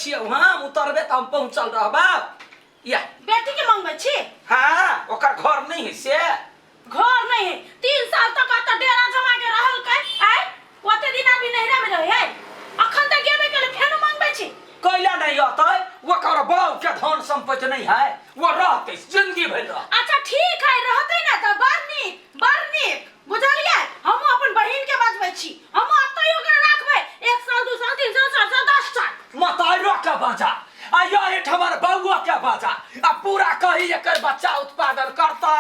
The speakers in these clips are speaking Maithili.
छियै हम उतरबे तऽ हम पहुँचल रहबा या। बेटी के मंगबै छी? हाँ, ओकर घर नहीं है से। घर नहीं है, 3 साल तक अतऽ डेरा जमा के रहल कै आय, ओते दिन आदमी नैहरा में रहे है। अखन तक गेबे केले, फेनो मंगबै छी? कैला नहीं अतै? ओकर बाप के धन संपत्ति नहीं है? वो रहतै, जिंदगी भरि रह। अच्छा ठीक है, रहतै ना तऽ बड़ नीक, बड़ नीक, बुझलियै? हमहूँ अपन बहिन के बजबै छी, हमहूँ अतै ओकरा राखबै 1 साल, 2 साल, 3 साल, 4 साल, 10 साल। मताइरो के बजा आ यही हमर बउआ के बजा आ पूरा कही एकर बच्चा उत्पादन करता,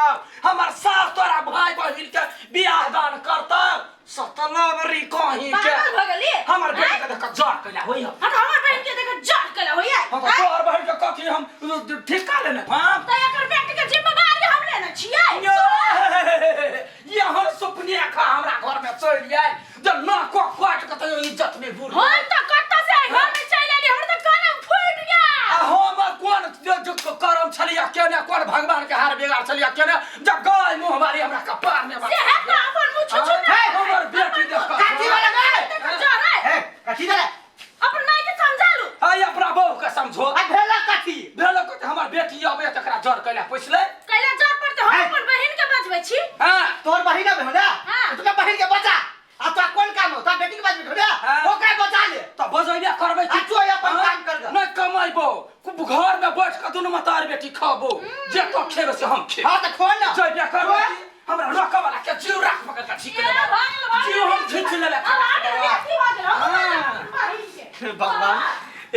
हमर सास तोरा भाई बहिन के बियाह दान करता। सतलवरी कहीं के। पागल भऽ गेली? हमर बेटी के देख जर कैला होई। हाँ, तऽ हमर बहिन के देख जर केला होइए। हम तो तोहर बहिन के कथी हम ठिका लेने हम? तऽ एकर बेटी के जिम्मेदारी हम लेने छियै। यहाँ सुपने खा हमरा घर में चलि आयल जे नाको काट के तैयो इज्जत नहीं बुर। हम तऽ कतऽ से एहि घर में चलि एली, हमर तऽ करम फूटि गेल। आ हम कोन जो करम छलिया केने, कोन भगवान के हार बेगार छलिया केने जब गाय मुँह मारी हमरा कपार में। से हेत ना अपन मुँह छुछु ना। हमर बेटी देख कऽ काकी वाला गए। देख जर है। ए, कथी भेलै? अपन माय के समझा लू। हाय, अपना बहू के समझो। आ भेला कथी? भेल कथी? हमर बेटी अबे तकरा जर कैला पैसले। कैला जर पड़ते? हम है। अपन बहिन के बजबै छी। हाँ। तोहर बहिन अबे हो ना? हाँ। तोरा बहिन के बचा आ तोरा कोन काम हो? तोरा बेटी के बजबे हो ना? हाँ। ओकरा बचा ले। तऽ बजैबे करबै आ तू अपन हाँ? काम कर ग। नहि कमैबो, घर में बैठ के दुनू मतार बेटी खाबो, जे तो खेबे से हम खेब। हाँ तऽ खो ना। जैबे करबै की? हमरा रोके वाला के जीव राख पकड़ के छीक ए, लेबै। भागल, भागल। जीव हम खींच लेबै। अब आगे बेटी भऽ गेल, हम हाँ। अपन बहिन के। भगवान,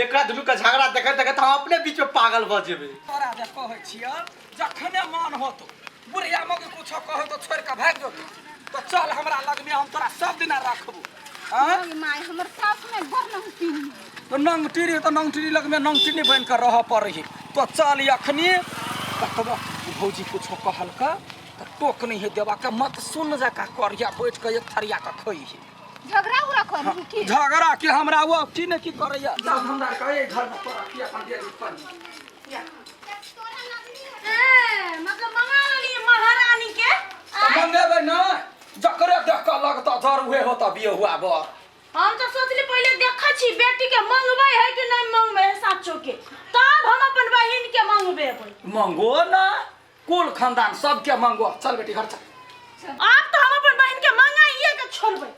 एकरा दुनू के झगड़ा देखैत देखैत हम अपने बीच में पागल भऽ जेबै। तोरा जे कहै छियौ, जखने मन होतो, बुढ़िया मौगी कुछो कहै तो छोड़ि कऽ भागि जेतौ, तऽ चल हमरा लगमे, हम तोरा सब दिना राखबो। आँय? माय, हमर सास में बड़ नमकीन है। तो नंगटिरी तऽ नंगटिरी लगमे नंगटिनी बनि कऽ रहऽ पड़ै है। तो चल अखनी, कतबो भौजी कुछो कहलका तऽ टोक नहीं है देबा के, मत सुन जका करिया, बैठ कऽ एक थरिया कऽ खइहे। झगड़ा उगड़ा कर की? झगड़ा के हमरा वो की ने की करैया सब हमरा कहे घर में तोरा की अपन डेली पड़ी। ए, मतलब मंगा लेलियै महारानी के। तऽ मंगेबै ने, जकरे देख कऽ लगतऽ जर उहे होतऽ बिये हुआ बर। हम तो सोचली पहले देखै छी बेटी के मंगबै है कि नहीं मंगबै है साचो के, तब हम अपन बहिन के मंगबे। मंगो ना, कुल खानदान सबके मंगो। चल बेटी, घर चल। आब तो हम अपन बहिन के मंगाइए के छोड़बै।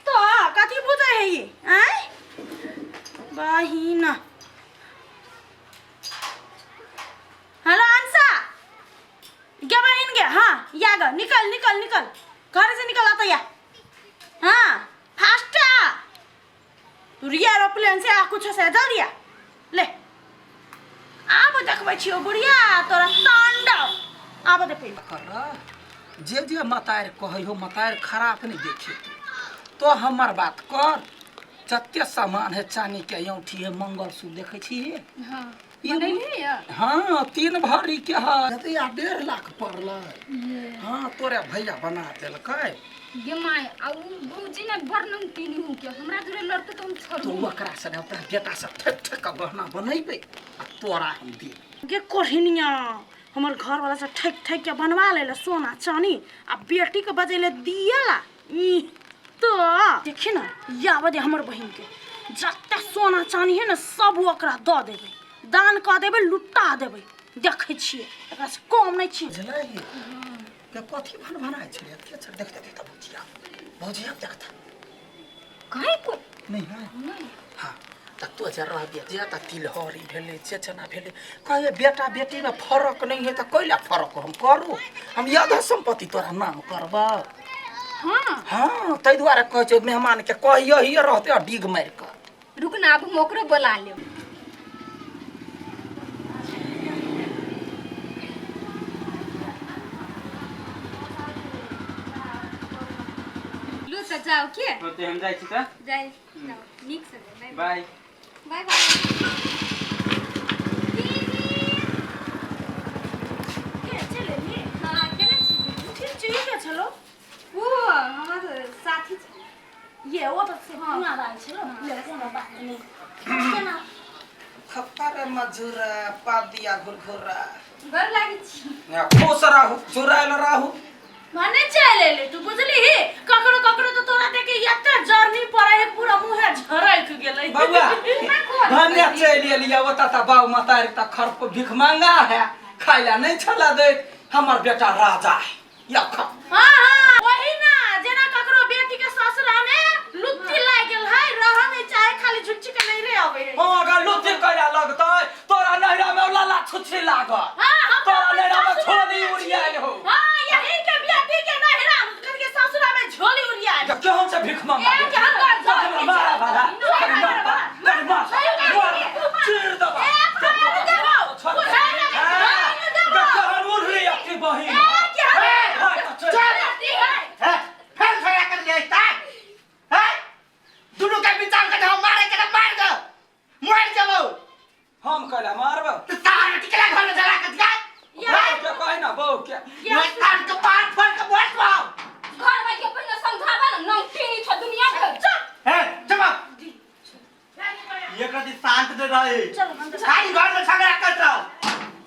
तो कथी बुझै है ये आँय बहिन? हेलो अंशा गे, बहिन गे। हाँ या ग, निकल निकल निकल, घर से निकल आता या। हाँ फास्ट आ तू, रिया एरोप्लेन से आ, कुछ से जल्दी आ। ले आब देखबै छियौ बुढ़िया तोरा तांडव, आब देखै। कर जे जे मतार कहै हो, मतार खराब नहीं देखे तो हमर बात कर। जते सामान है, चानी के औंठी है, मंगलसूत्र देखै छी? हाँ, बनैली है। हाँ, 3 भरी के है, जते 1.5 लाख पड़लै। हाँ, तोरे भैया बना देलकै। गे my, आ उ भौजी ने बड़ नमकीन हूँ के हमरा जोरे लड़ते तो हम तो छोड़ू। ओकरा से अपना बेटा से ठेक ठेक के गहना बनेबै आ तोरा हम देब। गे कोढ़िनिया, हमर घर वाला से ठकि ठकि के बनवा ले सोना चानी आ बेटी के बजेले दिएला। ई तो देखी ना, याबे दे हमर बहिन के, जते सोना चानी है ना सब ओकरा दऽ देबै, दान कऽ देबै, लुटा देबै। देखै छियै, एकरा से कम नहि छियै। बुझलै के कथी भन भनाइ छलै के छल? देखते देखते भौजिया, भौजिया देखता। कहीं कोई नहीं है। नहीं। हाँ, तऽ तो जे रहबे जे तऽ तिलहरी भेलै, चेचना भेलै, कहे बेटा बेटीमे फरक नहि है तऽ कैला फरक हम करू? हम आधा सम्पत्ति तोरा नाम करबऽ। हाँ। हाँ, ताहि दुआरे कहै छै मेहमानके कहियो रहतै आ डिग मारि कऽ। रुक ना, अब हम ओकरो बोला लेब। लू तऽ जाउ के। होते, हम जाइ छी तऽ। जाइ जाउ, नीक से जाउ। बाय। बाय। बाय बाय दीदी। के चलि एली? हाँ, केना छी दीदी? ठीक छी के छलो? ओ हमर साथी छै। ये ओ तऽ पुना दाल छलो। ले, कोनो बात नहि, केना? खप्पर मजूरा पादिया घुरघुरा। गोर लागै छी। खुश रहू, जुड़ायल रहू। भने चलि एली तू, बुझली? ककरो ककरो तऽ तोरा देखे एते जर्नी पड़े है, पूरा मुँहे झरक गेलै। बौआ, भने किया चलि एलियै ओतऽ तऽ बाउ मतारी तऽ खर भीख मांगा है खाय लए नहि छला दैत हमर बेटा राजा है या खा हाँ हाँ वही ना जेना ककरो बेटी के ससुरा में लुत्ती लाग गेल है रह नहीं चाहे खाली झुच्ची के नहीं रे आवे है हाँ अगर लुत्ती कैला लगतै तोरा नैहरा में लाला छुच्छी लागत हाँ हम तोरा नैहरा में ससुरा झोली में उड़ियायल हो हाँ यही के बेटी के नैहरा के ससुरा में झोली उड़ियायल तऽ केहन से भीख मांगा ए, केहन घर झोली? मारा भाड़ा मारा, मार मार मार चीर दबा ए, फाड़ देबौ। बुझाइ नहि, फाड़ देबौ। केहन उड़ली अपनी बहिन ए, केहन हाँ, तऽ चल। बेटी है हे, फेर झगड़ा कर लिया ता हे दुनू के विचार के हम मारे के मार दे मर जबो हम कैला मारब तो सार बेटी के घर में झगड़ा कर दिया बहू के कही ना बहू के मैं कान के पार फोड़ के बैठ जाओ घर भाई के पहिले समझाबा ना नौकरी छ दुनिया भर चल हे चुप ये कदी शांत दे रहे चल अंदर खाली घर में झगड़ा कर रहा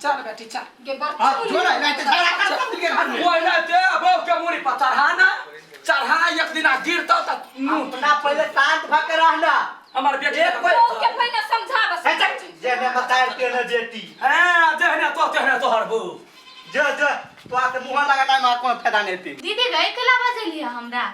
चल बेटी चल के बर हां जो ना नहीं तो झगड़ा कर सब के घर में ओहि ते बहू के मुड़ी पर चढ़ा ना चढ़ा एक दिन गिरतौ तऽ मुँह अपना पहले शांत भऽ के रहना हमर बेटी एक कोई बहू के पहिले समझाबा हे चल जे ने बताए ते ने जेटी हाँ जेहने तो तेहने तोहर बहू जो जो तो आके मुंह लगा ना कोनो फायदा नहीं थी दीदी गई केला बजेलियै हमरा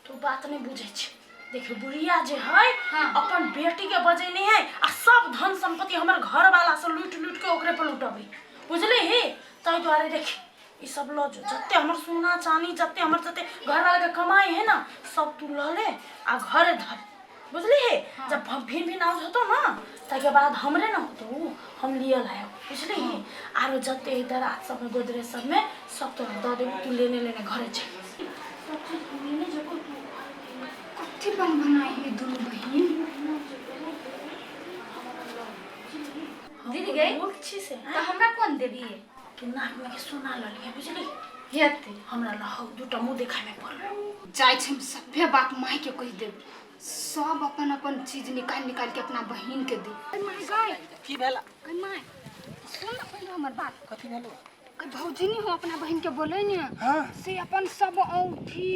तू बात नहीं बुझे छी देखियो बुढ़िया जे है हाँ। अपन बेटी के बजेने है आ सब धन संपत्ति हमर घर वाला से लूट लूट के ओकरे पर लुटबै बुझली ही ताहि दुआरे देख ई सब ल जो जते हमर सोना चानी जते हमर जते घर वाला के कमाई है ना सब तू ल ले आ घरे धर बुझली हे जब भिन भिन आउज होतो ना ताके बाद हमरे ना होतो उ, हम लियल आयो बुझली हे आरो जते दराज सब में गोदरेज सब में सब तोरा दऽ देबो तू लेने लेने घरे चल सब चीज लेने जेबो तू कथी बन बनाई है दुनू बहिन दीदी गई मूर्ख छी से तऽ हमरा कोन देबी कि नाक में के सोना लऽ लिहे बुझली हेतै हमरा लहौ दूटा मुँह देखाय में पड़ल जाइ छै हम सभे बात माय के कहि देब सब अपन अपन चीज निकालि निकालि के अपना बहिन के दे माय गई की भेला गई माय सुन ना पहिले हमर बात कथी भेलो गई भौजी नहीं हो अपना बहिन के बोले ने हाँ। से अपन सब औंठी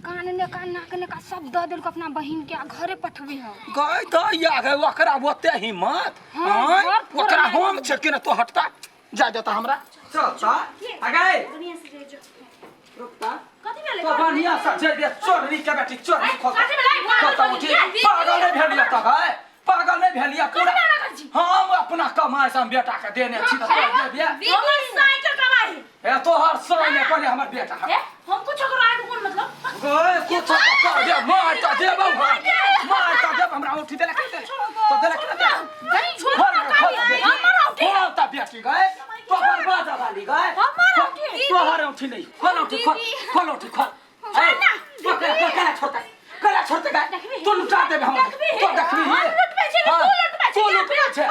कान ने का नाक ने का सब दऽ देलक अपना बहिन के आ घरे पठबी हो गई तऽ या गई ओकरा ओते हिम्मत हाँ, आँय? घर फोड़ ओकरा मारि हम छै कि ना तो हटता जा देता हमरा चल ता आ गई बढ़िया से जाय जो रुकता कथी भेलै तो बढ़िया से जे चोरनी के बेटी चोरनी खोल कथी भेलै? खोल उठी पागल नहीं भेलिया त गए पागल नहीं भेलिया पूरा कथी भेलै जी? हम अपना कमाई से हम बेटा के देने छी त तोर दे दिया हमर साई के कमाई ए तोहर साई ने पहिले हमर बेटा ए हम कुछ करो आगे कोन मतलब गए कुछ तो कर दे मार त देबौ हम मार त देब हमरा उठी देला के देला तो देला के देला गई छोड़ खोल ना खोल काली हमर औठी खोल त बेटी गए तो बर्बाद वाली गए हमर औठी तोहर औठी नहीं खोल औठी खोल खोल औठी खोल ए पकड़ पकड़ छोड़ता कला छोड़ते गए तू लुटा देबे हमरा देखबी तो देखबी हम लुटबै छी तू लुटबै छी तू लुटबै छै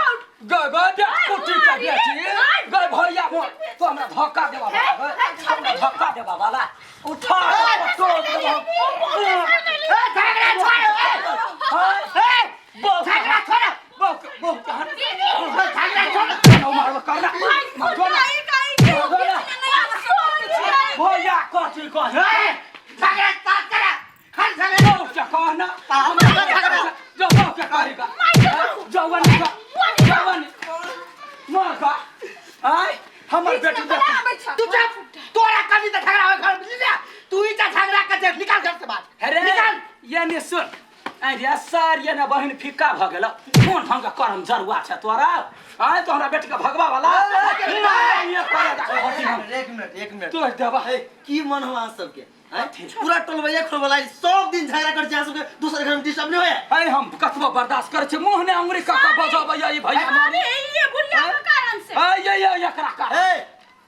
गए गए बे कुटी के बेटी गए भैया मोर तो हमरा धक्का देबा वाला गए हमरा धक्का देबा वाला उठा तोड़ देबा ए झगड़ा छोड़ ए ए झगड़ा छोड़ बहु बहु कहां झगड़ा छोड़ मारब करना मारब भैया कथी कही ए झगड़ा स्टार्ट करा हर झगड़ा बहु के कहना हमरा जो बहु के कहेगा जवान का जवान मार का आय हमर बेटी देख तू चुप तोरा कभी तो झगड़ा होय घर बुझली ना तू ही चा झगड़ा कर दे निकाल घर से बाहर अरे निकाल ये ने सुन अरे सर ये ने बहिन फिक्का भ गेल कोन ढंग के करम जरुआ छै तोरा आय तो हमरा बेटी के भगवा वाला नहीं ये करे जा हटी हम एक मिनट एक मिनट तोड़ देबा हे की मन हो अहाँ सबके आँय? पूरा टोलबैया खोलबला सब दिन झगड़ा कर छै अहाँ सबके दोसर घर में डिस्टर्ब नहीं होया अरे हम कतबो बर्दाश्त करै छी मुँह ने अंगुरी कऽ कऽ बजबैया ई भैया अरे ये बुढ़िया के कारण से आय ये ये एकरा का ए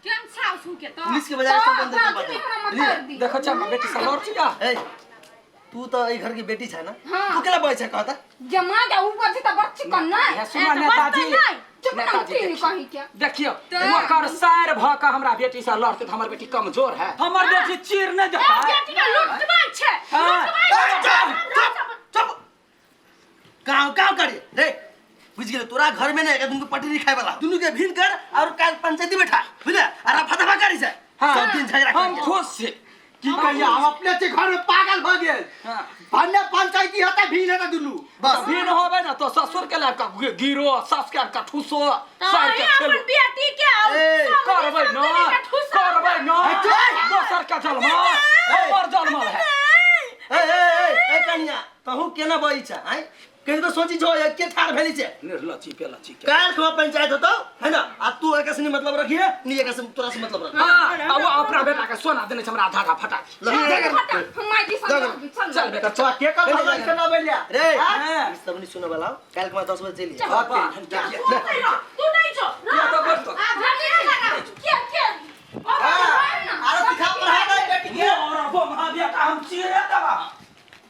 केम सासु के तो पुलिस के बजाय सब बंद कर बाजू हमरा दे मत दी देखो छै हमर बेटी से लड़ छिया ए तू तो एहि घर के बेटी छै ना हाँ। तू केला बजै छै कहता जमा जा ऊपर से तो बड़ चिकन ना हे सुनो नेताजी चुप ना नेताजी उठी देखियौ। कहीं के देखियौ तऽ- ओकर सार भऽ कऽ हमरा बेटी से लड़तै तऽ हमर बेटी कमजोर है हमर बेटी चीर नहि देतै बेटी के लुटबै छै हाँ। लुटबै छै चुप चुप गाँव गाँव करे रे बुझ गेल तोरा घर में ना एक दुनू के पटरी खाए वाला दुनू के भीन कर और काल पंचायती बैठा बुझले आ रफा दफा करी छै हाँ। सब दिन झगड़ा हम कर खुश छी की कहिया हम अपने से घर में पागल भ गेल। हाँ। भन्ने पंचायती होता भीन होता दुनू। बस। भिन्न होबे ना तो ससुर के लायक का गिरो, सास के का ठूसो, तऽ सार के अहीं अपन खेलो। बेटी के आउ ए, सब करबै सब न, के ठुसा। करबै न। ए, दोसर के जलमल, हमर जलमल है। ए ए ए ए कनिया तहु केना बजै छ आइ कहीं तो सोची छो के ठार भेली छे। निर्लची पेलची के। काल खुआ पंचायत होतो है ना, आ तू एक से नहीं मतलब रखिए नी एक से तोरा से मतलब रख। हां, आ वो अपना बेटा के सोना देने छै हमरा आधा आधा फटा। ल, फटा, हम माय दिसन रहबै, चल। चल बेटा। तो के कल भगवान के ना बेलिया। रे हाँ। ई सब नहीं सुने वाला, काल खुआ 10 बजे चलिए। बाबा, तू नहीं रह, तू नहीं जो। या तो बस तो। आ, भाभी लगा। के के अरे सिखा पढ़ा दे बेटी के। और वो महाबेटा हम चीरे दबा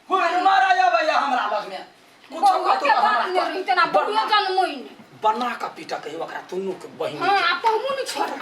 हुन मारा या भैया हमरा लग में कुछ बउआ कतो के बात हमरा नहि रही तेना बउआ जनमोइ नहि। बना का पीटा कही ओकरा दुनू के बहिन। हाँ, आ पहुमो नहि छोड़ब।